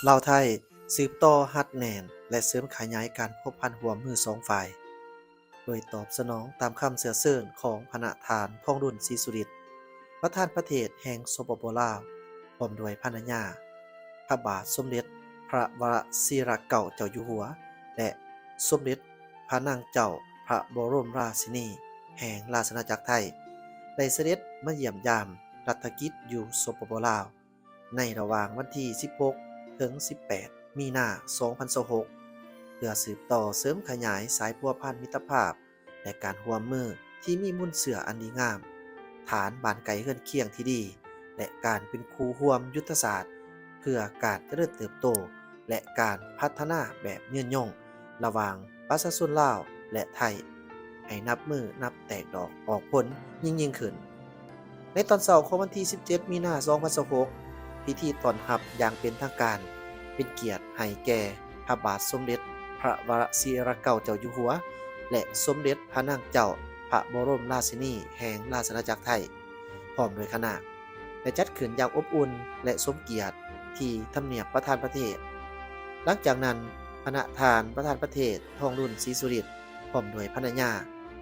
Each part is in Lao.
ລາວ-ໄທ ສືບຕໍ່ຮັດແໜ້ນ ແລະ ເສີມຂະຫຍາຍການພົວພັນຮ່ວມມືສອງຝ່າຍ, ໂດຍຕອບສະໜອງຕາມຄຳເຊື້ອເຊີນຂອງພະນະທ່ານ ທອງລຸນ ສີສຸລິດ ປະທານປະເທດແຫ່ງ ສປປ ລາວ, ພ້ອມດ້ວຍພະນະຍາ, ພະບາດສົມເດັດພະວະລະຊີລະເກົ້າເຈົ້າຢູ່ຫົວ ແລະ ສົມເດັດພະນາງເຈົ້າພະບໍລົມລາຊິນີແຫ່ງລາຊະອານາຈັກໄທ ໄດ້ສະເດັດມາຢ້ຽມຢາມລັດຖະກິດຢູ່ ສປປ ລາວ ໃນລະຫວ່າງວັນທີສິບຫົກ ເຖິງສິບແປດ ມີນາ ສອງພັນຊາວຫົກ ເພື່ອສືບຕໍ່ເສີມຂະຫຍາຍສາຍພົວພັນມິດຕະພາບ ແລະ ການຮ່ວມມືທີ່ມີມູນເຊື້ອອັນດີງາມ, ຖານບ້ານໃກ້ເຮືອນຄຽງທີ່ດີ ແລະ ການເປັນຄູ່ຮ່ວມຍຸດທະສາດເພື່ອການຈະເລີນເຕີບໂຕ ແລະ ການພັດທະນາແບບຍືນຍົງ ລະຫວ່າງປະຊາຊົນລາວ ແລະ ໄທ ໃຫ້ນັບມື້ນັບແຕກດອກອອກຜົນຍິ່ງໆຂຶ້ນ. ໃນຕອນເຊົ້າຂອງວັນທີສິບເຈັດ ມີນາ ສອງພັນຊາວຫົກ ພິທີຕ້ອນຮັບຢ່າງເປັນທາງການ ເປັນກຽດໃຫ້ແກ່ພະບາດສົມເດັດພະວະລະຊີລະເກົ້າເຈົ້າຢູ່ຫົວ ແລະ ສົມເດັດພະນາງເຈົ້າພະບໍລົມລາຊິນີແຫ່ງລາຊະອານາຈັກໄທ ພ້ອມດ້ວຍຄະນະ ໄດ້ຈັດຂຶ້ນຢ່າງອົບອຸ່ນ ແລະ ສົມກຽດທີ່ທຳນຽບປະທານປະເທດ. ຫຼັງຈາກນັ້ນ, ພະນະທ່ານປະທານປະເທດ ທອງລຸນ ສີສຸລິດ ພ້ອມດ້ວຍພະນະຍາ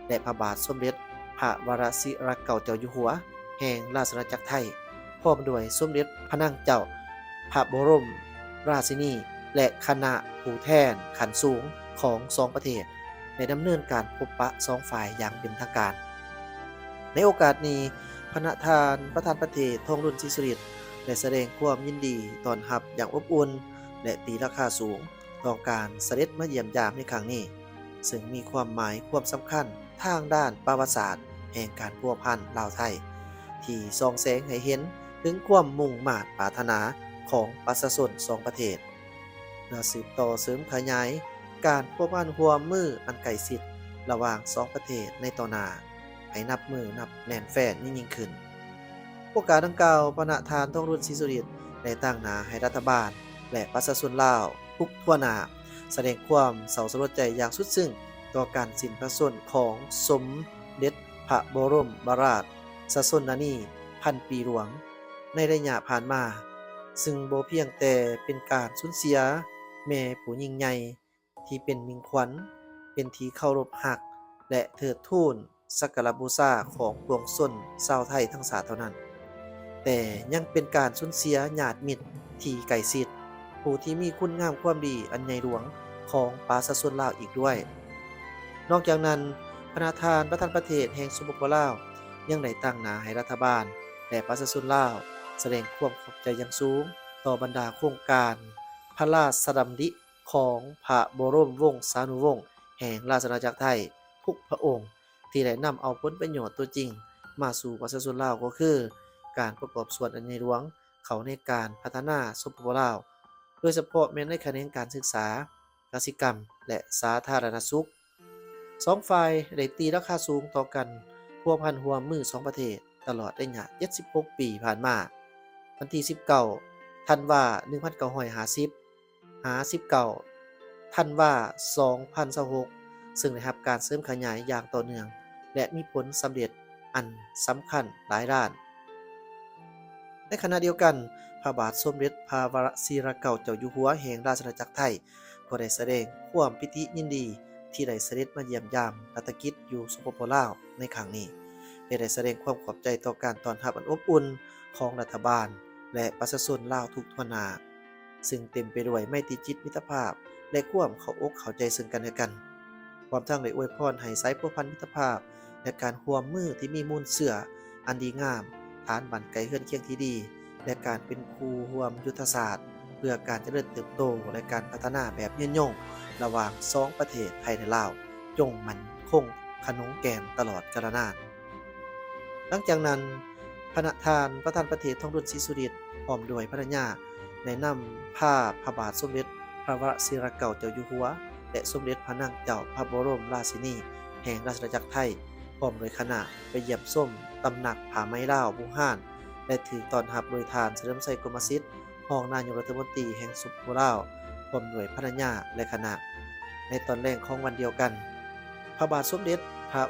ແລະ ພະບາດສົມເດັດພະວະລະຊີລະເກົ້າເຈົ້າຢູ່ຫົວແຫ່ງລາຊະອານາຈັກໄທ ພ້ອມດ້ວຍສົມເດັດພະນາງເຈົ້າພະບໍລົມລາຊິນີ ແລະ ຄະນະຜູ້ແທນຂັ້ນສູງຂອງສອງປະເທດ ໄດ້ດຳເນີນການພົບປະສອງຝ່າຍຢ່າງເປັນທາງການ. ໃນໂອກາດນີ້, ພະນະທ່ານປະທານປະເທດ ທອງລຸນ ສີສຸລິດ ໄດ້ສະແດງຄວາມຍິນດີຕ້ອນຮັບຢ່າງອົບອຸ່ນ ແລະ ຕີລາຄາສູງຕໍ່ການສະເດັດມາຢ້ຽມຢາມໃນຄັ້ງນີ້, ເຊິ່ງມີຄວາມໝາຍຄວາມສຳຄັນທາງດ້ານປະຫວັດສາດແຫ່ງການພົວພັນລາວ-ໄທ ທີ່ສ່ອງແສງໃຫ້ເຫັນເຖິງຄວາມມຸ່ງມາດປາດຖະໜາຂອງປະຊາຊົນສອງປະເທດ ເພື່ອສືບຕໍ່ເສີມຂະຫຍາຍການພົວພັນຮ່ວມມືອັນໃກ້ຊິດລະຫວ່າງສອງປະເທດໃນຕໍ່ໜ້າ ໃຫ້ນັບມື້ນັບແໜ້ນແຟ້ນຍິ່ງໆຂຶ້ນ. ໂອກາດດັ່ງກ່າວ, ພະນະທ່ານ ທອງລຸນ ສີສຸລິດ ໄດ້ຕາງໜ້າໃຫ້ລັດຖະບານ ແລະ ປະຊາຊົນລາວທຸກທົ່ວໜ້າ ສະແດງຄວາມເສົ້າສະຫຼົດໃຈຢ່າງສຸດຊຶ້ງຕໍ່ການສິ້ນພະຊົນຂອງສົມເດັດພະບໍລົມບາລາຊະຊົນນານີພັນປີຫຼວງໃນໄລຍະຜ່ານມາ, ຊຶ່ງບໍ່ພຽງແຕ່ເປັນການສູນເສຍແມ່ຜູ້ຍິ່ງໃຫຍ່ ທີ່ເປັນມິ່ງຂວັນ, ເປັນທີ່ເຄົາລົບຮັກ ແລະ ເທີດທູນສັກກາລະບູຊາຂອງປວງຊົນຊາວໄທທັງຊາດເທົ່ານັ້ນ, ແຕ່ຍັງເປັນການສູນເສຍຍາດມິດທີ່ໃກ້ຊິດ, ຜູ້ທີ່ມີຄຸນງາມຄວາມດີອັນໃຫຍ່ຫຼວງຂອງປະຊາຊົນລາວອີກດ້ວຍ. ນອກຈາກນັ້ນ, ພະນະທ່ານປະທານປະເທດແຫ່ງ ສປປ ລາວ ຍັງໄດ້ຕາງໜ້າໃຫ້ລັດຖະບານ ແລະ ປະຊາຊົນລາວ ສະແດງຄວາມຂອບໃຈຢ່າງສູງຕໍ່ບັນດາໂຄງການພະລາຊະດຳລິ ຂອງພະບໍລົມວົງສານຸວົງແຫ່ງລາຊະອານາຈັກໄທທຸກພະອົງ ທີ່ໄດ້ນຳເອົາຜົນປະໂຫຍດຕົວຈິງມາສູ່ປະຊາຊົນລາວ ກໍຄືການປະກອບສ່ວນອັນໃຫຍ່ຫຼວງເຂົ້າໃນການພັດທະນາ ສປປ ລາວ, ໂດຍສະເພາະແມ່ນໃນຂະແໜງການສຶກສາ, ກະສິກຳ ແລະ ສາທາລະນະສຸກ. ສອງຝ່າຍໄດ້ຕີລາຄາສູງຕໍ່ການພົວພັນຮ່ວມມືສອງປະເທດຕະຫຼອດໄລຍະເຈັດສິບຫົກປີຜ່ານມາ. ວັນທີສິບເກົ້າ ທັນວາ ໜຶ່ງພັນເກົ້າຮ້ອຍຫ້າສິບ ຫາ ສິບເກົ້າ ທັນວາ ສອງພັນຊາວຫົກ ເຊິ່ງໄດ້ຮັບການເສີມຂະຫຍາຍຢ່າງຕໍ່ເນື່ອງ ແລະ ມີຜົນສຳເລັດອັນສຳຄັນຫຼາຍດ້ານ. ໃນຂະນະດຽວກັນ, ພະບາດສົມເດັດພະວະລະຊີລະເກົ້າເຈົ້າຢູ່ຫົວແຫ່ງລາຊະອານາຈັກໄທ ກໍໄດ້ສະແດງຄວາມປີຕິຍິນດີທີ່ໄດ້ສະເດັດມາຢ້ຽມຢາມລັດຖະກິດຢູ່ ສປປ ລາວ ໃນຄັ້ງນີ້ ແລະ ໄດ້ສະແດງຄວາມຂອບໃຈຕໍ່ການຕ້ອນຮັບອັນອົບອຸ່ນຂອງລັດຖະບານ ແລະ ປະຊາຊົນລາວທຸກທົ່ວໜ້າ. ຊຶ່ງເຕັມໄປດ້ວຍໄມຕີຈິດມິດຕະພາບ ແລະ ຄວາມເຂົ້າອົກເຂົ້າໃຈເຊິ່ງກັນແລະກັນ, ພ້ອມທັງໄດ້ອວຍພອນໃຫ້ສາຍພົວພັນມິດຕະພາບ ແລະ ການຮ່ວມມືທີ່ມີມູນເຊື້ອອັນດີງາມ, ຖານບ້ານໃກ້ເຮືອນຄຽງທີ່ດີ ແລະ ການເປັນຄູ່ຮ່ວມຍຸດທະສາດ ເພື່ອການຈະເລີນເຕີບໂຕ ແລະ ການພັດທະນາແບບຍືນຍົງລະຫວ່າງສອງປະເທດໄທ ແລະ ລາວ ຈົ່ງໝັ້ນຄົງຂະໜົງແກ່ນຕະຫຼອດກາລະນານ. ຫຼັງຈາກນັ້ນ, ພະນະທ່ານປະທານປະເທດ ທອງລຸນ ສີສຸລິດ ພ້ອມດ້ວຍພະນະຍາ ໄດ້ນຳພາພະບາດສົມເດັດພະວະລະຊີລະເກົ້າເຈົ້າຢູ່ຫົວ ແລະ ສົມເດັດພະນາງເຈົ້າພະບໍລົມລາຊິນີແຫ່ງລາຊະອານາຈັກໄທ ພ້ອມດ້ວຍຄະນະ ໄປຢ້ຽມຊົມຕຳໜັກຜ້າໄໝລາວບູຮານ ແລະ ຖືກຕ້ອນຮັບໂດຍທ່ານ ສະເຫຼີມໄຊ ກົມມະສິດ ຮອງນາຍົກລັດຖະມົນຕີແຫ່ງ ສປປ ລາວ ພ້ອມດ້ວຍພະນະຍາ ແລະ ຄະນະ. ໃນຕອນແລງຂອງວັນດຽວກັນ, ພະບາດສົມເດັດພະ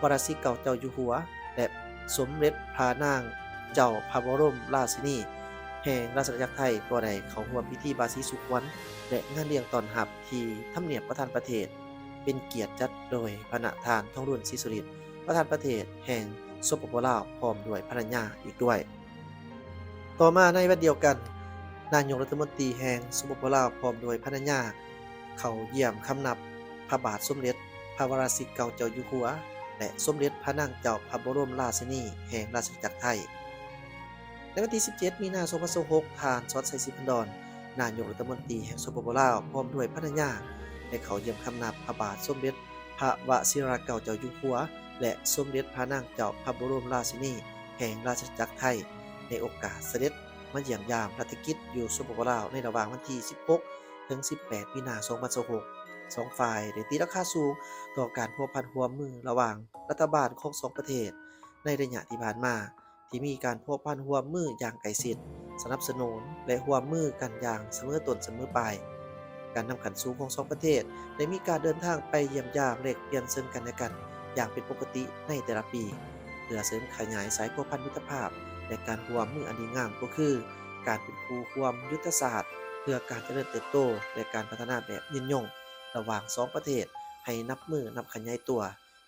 ວະລະຊີເກົ້າເຈົ້າຢູ່ຫົວ ແລະ ສົມເດັດພະນາງເຈົ້າພະບໍລົມລາຊິນີແ ແຫ່ງລາຊະອານາຈັກໄທ ກໍໄດ້ເຂົ້າຮ່ວມພິທີບາສີສູ່ຂວັນ ແລະ ງານລ້ຽງຕ້ອນຮັບທີ່ທຳນຽບປະທານປະເທດ ເປັນກຽດຈັດໂດຍພະນະທ່ານ ທອງລຸນ ສີສຸລິດ ປະທານປະເທດແຫ່ງ ສປປ ລາວ ພ້ອມດ້ວຍພັນລະຍາອີກດ້ວຍ. ຕໍ່ມາໃນວັນດຽວກັນ, ນາຍົກລັດຖະມົນຕີແຫ່ງ ສປປ ລາວ ພ້ອມດ້ວຍພັນລະຍາ ເຂົ້າຢ້ຽມຄຳນັບພະບາດສົມເດັດພະວະລາຊິເກົ້າເຈົ້າຢູ່ຫົວ ແລະ ສົມເດັດພະນາງເຈົ້າພະບໍລົມລາຊິນີແຫ່ງລາຊະອານາຈັກໄທ. ໃນວັນທີສິບເຈັດ ມີນາ ສອງພັນຊາວຫົກ, ທ່ານ ສອນໄຊ ສີພັນດອນ ນາຍົກລັດຖະມົນຕີແຫ່ງ ສປປ ລາວ ພ້ອມດ້ວຍພັນລະຍາ ໄດ້ເຂົ້າຢ້ຽມຄຳນັບພະບາດສົມເດັດພະວະຊິຣາເກົ້າເຈົ້າຢູ່ຫົວ ແລະ ສົມເດັດພະນາງເຈົ້າພະບໍລົມລາຊິນີແຫ່ງລາຊະອານາຈັກໄທ ໃນໂອກາດສະເດັດມາຢ້ຽມຢາມລັດຖະກິດຢູ່ ສປປ ລາວ ໃນລະຫວ່າງວັນທີສິບຫົກ ເຖິງສິບແປດ ມີນາ ສອງພັນຊາວຫົກ. ສອງຝ່າຍໄດ້ຕີລາຄາສູງຕໍ່ການພົວພັນຮ່ວມມືລະຫວ່າງລັດຖະບານຂອງສອງປະເທດໃນໄລຍະທີ່ຜ່ານມາ ທີ່ມີການພົວພັນຮ່ວມມືຢ່າງໃກ້ຊິດ, ສະໜັບສະໜູນ ແລະ ຮ່ວມມືກັນຢ່າງສະເໝີຕົ້ນສະເໝີປາຍ. ການນຳຂັ້ນສູງຂອງສອງປະເທດໄດ້ມີການເດີນທາງໄປຢ້ຽມຢາມແລກປ່ຽນເຊິ່ງກັນແລະກັນຢ່າງເປັນປົກກະຕິໃນແຕ່ລະປີ ເພື່ອເສີມຂະຫຍາຍສາຍພົວພັນມິດຕະພາບ ແລະ ການຮ່ວມມືອັນດີງາມ ກໍຄືການເປັນຄູ່ຮ່ວມຍຸດທະສາດເພື່ອການຈະເລີນເຕີບໂຕ ແລະ ການພັດທະນາແບບຍືນຍົງລະຫວ່າງສອງປະເທດ ໃຫ້ນັບມື້ນັບຂະຫຍາຍຕົວ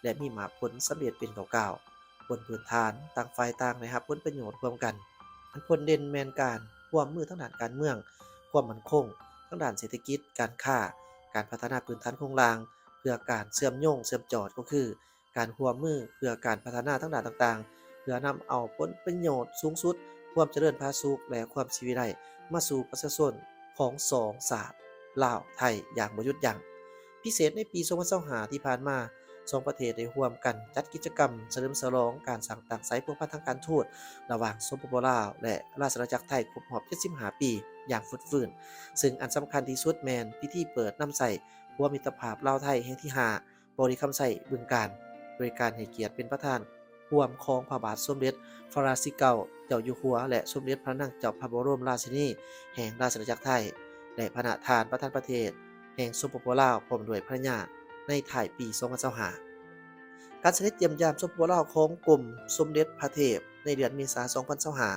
ແລະ ມີໝາກຜົນສຳເລັດເປັນກ້າວໆ ບົນພື້ນຖານຕ່າງຝ່າຍຕ່າງໄດ້ຮັບຜົນປະໂຫຍດຮ່ວມກັນ. ອັນພົ້ນເດັ່ນແມ່ນການຮ່ວມມືທາງດ້ານການເມືອງ, ຄວາມໝັ້ນຄົງ, ທາງດ້ານເສດຖະກິດ, ການຄ້າ, ການພັດທະນາພື້ນຖານໂຄງລ່າງ ເພື່ອການເຊື່ອມໂຍງເຊື່ອມຈອດ ກໍຄືການຮ່ວມມືເພື່ອການພັດທະນາທາງດ້ານຕ່າງໆ ເພື່ອນຳເອົາຜົນປະໂຫຍດສູງສຸດ, ຄວາມຈະເລີນຜາສຸກ ແລະ ຄວາມສີວິໄລມາສູ່ປະຊາຊົນ ຂອງສອງຊາດ ລາວ-ໄທ ຢ່າງບໍ່ຢຸດຢັ້ງ. ພິເສດໃນປີສອງພັນຊາວຫ້າ ທີ່ຜ່ານມາ, ສອງປະເທດໄດ້ຮ່ວມກັນຈັດກິດຈະກຳສະເຫຼີມສະຫຼອງການສ້າງຕັ້ງສາຍພົວພັນທາງການທູດລະຫວ່າງ ສປປ ລາວ ແລະ ລາຊະອານາຈັກໄທຄົບຮອບເຈັດສິບຫ້າປີຢ່າງຟົດຟື້ນ, ເຊິ່ງອັນສຳຄັນທີ່ສຸດແມ່ນພິທີເປີດນຳໃຊ້ຂົວມິດຕະພາບລາວ-ໄທແຫ່ງທີຫ້າ ບໍລິຄຳໄຊ ບຶງການ ໂດຍການໃຫ້ກຽດເປັນປະທານຮ່ວມຂອງພະບາດສົມເດັດພະລາຊິເກົ້າເຈົ້າຢູ່ຫົວ ແລະ ສົມເດັດພະນາງເຈົ້າພະບໍລົມລາຊິນີແຫ່ງລາຊະອານາຈັກໄທ ແລະ ພະນະທ່ານປະທານປະເທດແຫ່ງ ສປປ ລາວ ພ້ອມດ້ວຍພັນລະຍາ ໃນທ້າຍປີສອງພັນຊາວຫ້າ. ການສະເດັດຢ້ຽມຢາມ ສປປ ລາວ ຂອງກົມສົມເດັດພະເທບ ໃນເດືອນເມສາ ສອງພັນຊາວຫ້າ,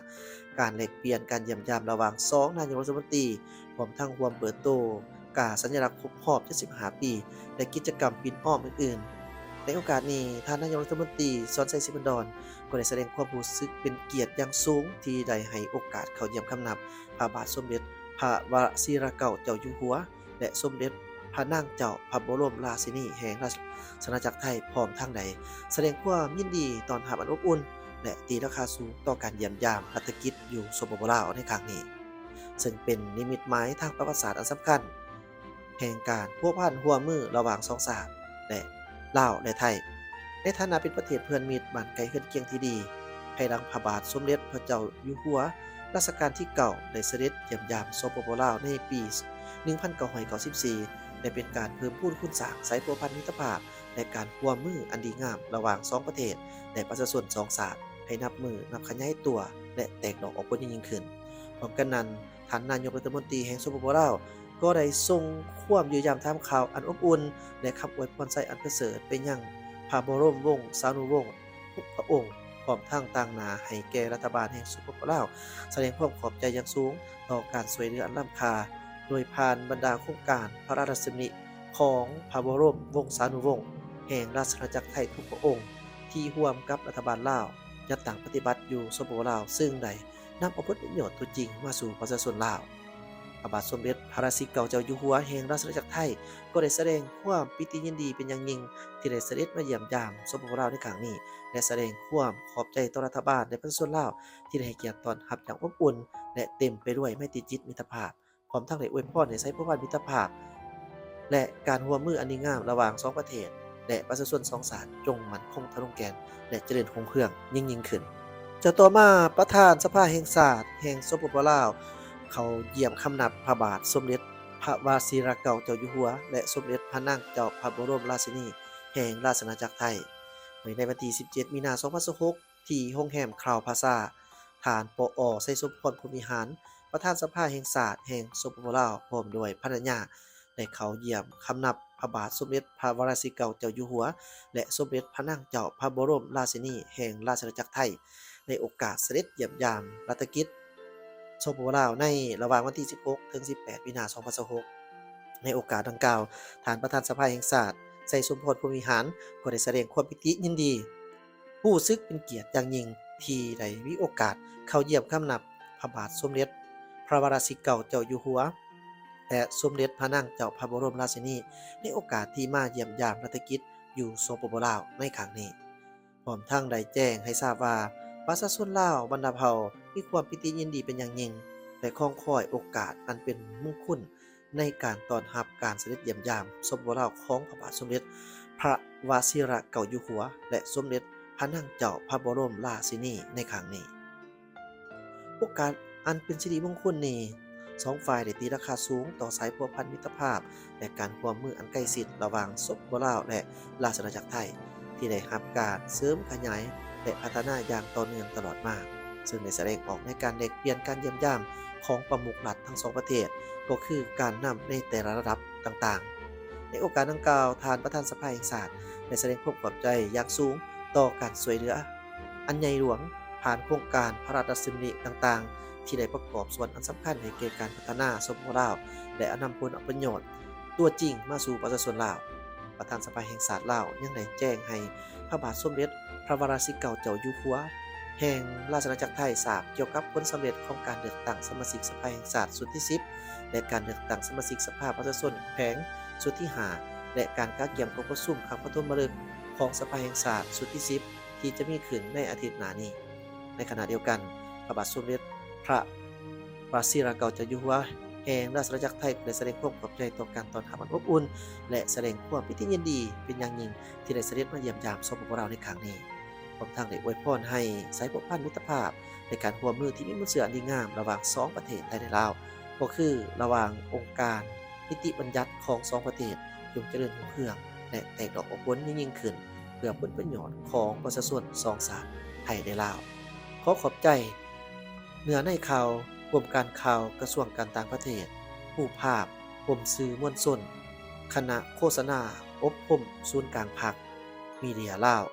ການແລກປ່ຽນການຢ້ຽມຢາມລະຫວ່າງສອງນາຍົກລັດຖະມົນຕີ ພ້ອມທັງຮ່ວມເປີດໂຕກາສັນຍະລັກຄົບຮອບເຈັດສິບຫ້າປີ ແລະ ກິດຈະກຳປິ່ນອ້ອມອື່ນໆ. ໃນໂອກາດນີ້, ທ່ານນາຍົກລັດຖະມົນຕີ ສອນໄຊ ສີພັນດອນ ກໍໄດ້ສະແດງຄວາມຮູ້ສຶກເປັນກຽດຢ່າງສູງ ທີ່ໄດ້ໃຫ້ໂອກາດເຂົ້າຢ້ຽມຄຳນັບພະບາດສົມເດັດພະວະຊິຣະເກົ້າເຈົ້າຢູ່ຫົວ ແລະ ສົມເດັດພະນາງເຈົ້າພະບໍລົມລາຊິນີແຫ່ງລາຊະອານາຈັກໄທ ພ້ອມທັງໄດ້ສະແດງຄວາມຍິນດີຕ້ອນຮັບອັນອົບອຸ່ນ ແລະ ຕີລາຄາສູງຕໍ່ການຢ້ຽມຢາມລັດຖະກິດຢູ່ ສປປ ລາວ ໃນຄັ້ງນີ້, ເຊິ່ງເປັນນິມິດໝາຍທາງປະຫວັດສາດອັນສຳຄັນ ແຫ່ງການພົວພັນຮ່ວມມືລະຫວ່າງສອງຊາດ ແລະ ລາວ ແລະ ໄທ ໃນຖານະເປັນປະເທດເພື່ອນມິດບ້ານໃກ້ເຮືອນຄຽງທີ່ດີ. ພາຍຫຼັງພະບາດສົມເດັດພະເຈົ້າຢູ່ຫົວ ລາຊະການທີເກົ້າ ໄດ້ສະເດັດຢ້ຽມຢາມ ສປປ ລາວ ໃນປີໜຶ່ງພັນເກົ້າຮ້ອຍເກົ້າສິບສີ່ ແລະ ເປັນການເພີ່ມພູນຄູນສ້າງສາຍພົວພັນມິດຕະພາບ ແລະ ການຮ່ວມມືອັນດີງາມລະຫວ່າງສອງປະເທດ ແລະ ປະຊາຊົນສອງຊາດ ໃຫ້ນັບມື້ນັບຂະຫຍາຍຕົວ ແລະ ແຕກດອກອອກຜົນຢ່າງຍິ່ງຂຶ້ນ. ພ້ອມກັນນັ້ນ, ທ່ານນາຍົກລັດຖະມົນຕີແຫ່ງ ສປປ ລາວ ກໍໄດ້ສົ່ງຄວາມຢ້ຽມຢາມຖາມຂ່າວອັນອົບອຸ່ນ ແລະ ຄຳອວຍພອນໄຊອັນປະເສີດໄປຍັງພະບໍລົມວົງສານຸວົງທຸກພະອົງ, ພ້ອມທັງຕາງໜ້າໃຫ້ແກ່ລັດຖະບານແຫ່ງ ສປປ ລາວ ສະແດງຄວາມຂອບໃຈຢ່າງສູງຕໍ່ການຊ່ວຍເຫຼືອອັນລ້ຳຄ່າ ໂດຍຜ່ານບັນດາໂຄງການພະລາຊະດຳລິຂອງພະບໍລົມວົງສານຸວົງແຫ່ງລາຊະອານາຈັກໄທທຸກພະອົງ ທີ່ຮ່ວມກັບລັດຖະບານລາວຈັດຕັ້ງປະຕິບັດຢູ່ ສປປ ລາວ ເຊິ່ງໄດ້ ນຳເອົາຜົນປະໂຫຍດຕົວຈິງມາສູ່ປະຊາຊົນລາວ. ພະບາດສົມເດັດພະລາຊິເກົ້າເຈົ້າຢູ່ຫົວແຫ່ງລາຊະອານາຈັກໄທ ກໍໄດ້ສະແດງຄວາມປີຕິຍິນດີເປັນຢ່າງຍິ່ງ ທີ່ໄດ້ສະເດັດມາຢ້ຽມຢາມ ສປປ ລາວ ໃນຄັ້ງນີ້ ແລະ ສະແດງຄວາມຂອບໃຈຕໍ່ລັດຖະບານ ແລະ ປະຊາຊົນລາວ ທີ່ໄດ້ໃຫ້ກຽດຕ້ອນຮັບຢ່າງອົບອຸ່ນ ແລະ ເຕັມໄປດ້ວຍໄມຕີຈິດມິດຕະພາບ. ພ້ອມທັງໄດ້ອວຍພອນໃຫ້ສາຍພົວພັນມິດຕະພາບ ແລະ ການຮ່ວມມືອັນດີງາມລະຫວ່າງສອງປະເທດ ແລະ ປະຊາຊົນສອງຊາດ ຈົ່ງໝັ້ນຄົງທະນົງແກ່ນ ແລະ ຈະເລີນຮຸ່ງເຮືອງຍິ່ງໆຂຶ້ນ. ຕໍ່ມາ, ປະທານສະພາແຫ່ງຊາດແຫ່ງ ສປປ ລາວ ເຂົ້າຢ້ຽມຄຳນັບພະບາດສົມເດັດພະວະຊິຣະເກົ້າເຈົ້າຢູ່ຫົວ ແລະ ສົມເດັດພະນາງເຈົ້າພະບໍລົມລາຊິນີແຫ່ງລາຊະອານາຈັກໄທ ໃນວັນທີສິບເຈັດ ມີນາ ສອງພັນຊາວຫົກ ທີ່ໂຮງແຮມຄຣາວພລາຊາ. ທ່ານ ປອ ໄຊສົມພອນ ພົມວິຫານ ປະທານສະພາແຫ່ງຊາດແຫ່ງ ສປປ ລາວ ພ້ອມດ້ວຍພັນລະຍາ ໄດ້ເຂົ້າຢ້ຽມຄຳນັບພະບາດສົມເດັດພະວະລາຊິເກົ້າເຈົ້າຢູ່ຫົວ ແລະ ສົມເດັດພະນາງເຈົ້າພະບໍລົມລາຊິນີແຫ່ງລາຊະອານາຈັກໄທ ໃນໂອກາດສະເດັດຢ້ຽມຢາມລັດຖະກິດ ສປປ ລາວ ໃນລະຫວ່າງວັນທີສິບຫົກ ເຖິງ ສິບແປດ ມີນາ ສອງພັນຊາວຫົກ. ໃນໂອກາດດັ່ງກ່າວ, ທ່ານປະທານສະພາແຫ່ງຊາດ ໄຊສົມພອນ ພົມວິຫານ ກໍໄດ້ສະແດງຄວາມປີຕິຍິນດີ ຮູ້ສຶກເປັນກຽດຢ່າງຍິ່ງທີ່ໄດ້ມີໂອກາດເຂົ້າຢ້ຽມຄຳນັບພະບາດສົມເດັດພະວະລາຊິນີເກົ້າເຈົ້າຢູ່ຫົວ ແລະ ສົມເດັດພະນາງເຈົ້າພະບໍລົມລາຊິນີ ໃນໂອກາດທີ່ມາຢ້ຽມຢາມລັດຖະກິດຢູ່ ສປປ ລາວ ໃນຄັ້ງນີ້. ພ້ອມທັງໄດ້ແຈ້ງໃຫ້ຊາບວ່າ ປະຊາຊົນລາວບັນດາເຜົ່າມີຄວາມປີຕິຍິນດີເປັນຢ່າງຍິ່ງ ແລະ ຄອງຄອຍໂອກາດອັນເປັນມຸງຄຸນໃນການຕ້ອນຮັບການສະເດັດຢ້ຽມຢາມ ສປປ ລາວ ຂອງພະບາດສົມເດັດພະວະຊິລະເກົ້າຢູ່ຫົວ ແລະ ສົມເດັດພະນາງເຈົ້າພະບໍລົມລາຊິນີໃນຄັ້ງນີ້. ໂອກາດອັນເປັນສິລິມົງຄຸນນີ້, ສອງຝ່າຍໄດ້ຕີລາຄາສູງຕໍ່ສາຍພົວພັນມິດຕະພາບ ແລະ ການຮ່ວມມືອັນໃກ້ຊິດລະຫວ່າງ ສປປ ລາວ ແລະ ລາຊະອານາຈັກໄທ ທີ່ໄດ້ຮັບການເສີມຂະຫຍາຍ ແລະ ພັດທະນາຢ່າງຕໍ່ເນື່ອງຕະຫຼອດມາ, ເຊິ່ງໄດ້ສະແດງອອກໃນການແລກປ່ຽນການຢ້ຽມຢາມຂອງປະມຸກລັດທັງສອງປະເທດ, ກໍຄືການນຳໃນແຕ່ລະລະດັບຕ່າງໆ. ໃນໂອກາດດັ່ງກ່າວ, ທ່ານປະທານສະພາແຫ່ງຊາດ ໄດ້ສະແດງຄວາມຂອບໃຈຢ່າງສູງຕໍ່ການຊ່ວຍເຫຼືອ ອັນໃຫຍ່ຫຼວງ ຜ່ານໂຄງການພະລາຊະດຳລິຕ່າງໆ ທີ່ໄດ້ປະກອບສ່ວນອັນສຳຄັນໃຫ້ແກ່ການພັດທະນາ ສປປ ລາວ ແລະ ນຳຜົນປະໂຫຍດຕົວຈິງມາສູ່ປະຊາຊົນລາວ. ປະທານສະພາແຫ່ງຊາດລາວ ຍັງໄດ້ແຈ້ງໃຫ້ພະບາດສົມເດັດພະວະລາຊິນີເກົ້າເຈົ້າຢູ່ຫົວ ແຫ່ງລາຊະອານາຈັກໄທ ຊາບກ່ຽວກັບຜົນສຳເລັດຂອງການເລືອກຕັ້ງສະມາຊິກສະພາແຫ່ງຊາດຊຸດທີສິບ ແລະ ການເລືອກຕັ້ງສະມາຊິກສະພາປະຊາຊົນແຂວງຊຸດທີຫ້າ ແລະ ການກະກຽມກອງປະຊຸມຄັ້ງປະຖົມມະລຶກຂອງສະພາແຫ່ງຊາດຊຸດທີສິບ ທີ່ຈະມີຂຶ້ນໃນອາທິດໜ້ານີ້. ໃນຂະນະດຽວກັນ, ພະບາດສົມເດັດພະວະຊິລະເກົ້າເຈົ້າຢູ່ຫົວ ແຫ່ງລາຊະອານາຈັກໄທ ກໍໄດ້ສະແດງຄວາມຂອບໃຈຕໍ່ການຕ້ອນຮັບອັນອົບອຸ່ນ ແລະ ສະແດງຄວາມປີຕິຍິນດີເປັນຢ່າງຍິ່ງ ທີ່ໄດ້ສະເດັດມາຢ້ຽມຢາມ ສປປ ລາວ ໃນຄັ້ງນີ້, ພ້ອມທັງໄດ້ອວຍພອນໃຫ້ສາຍພົວພັນມິດຕະພາບ ແລະ ການຮ່ວມມືທີ່ມີມູນເຊື້ອອັນດີງາມລະຫວ່າງສອງປະເທດໄທ ແລະ ລາວ ກໍຄືລະຫວ່າງອົງການນິຕິບັນຍັດຂອງສອງປະເທດ ຈົ່ງຈະເລີນຮຸ່ງເຮືອງ ແລະ ແຕກດອກອອກຜົນຍິ່ງໆຂຶ້ນ ເພື່ອຜົນປະໂຫຍດຂອງປະຊາຊົນສອງຊາດໄທ ແລະ ລາວ. ຂໍຂອບໃຈ ເນື້ອໃນຂ່າວ, ກົມການຂ່າວ ກະຊວງການຕ່າງປະເທດ, ຮູບພາບ, ກົມສື່ມວນຊົນ, ຄະນະໂຄສະນາອົບຮົມສູນກາງພັກ, ມີເດຍລາວ,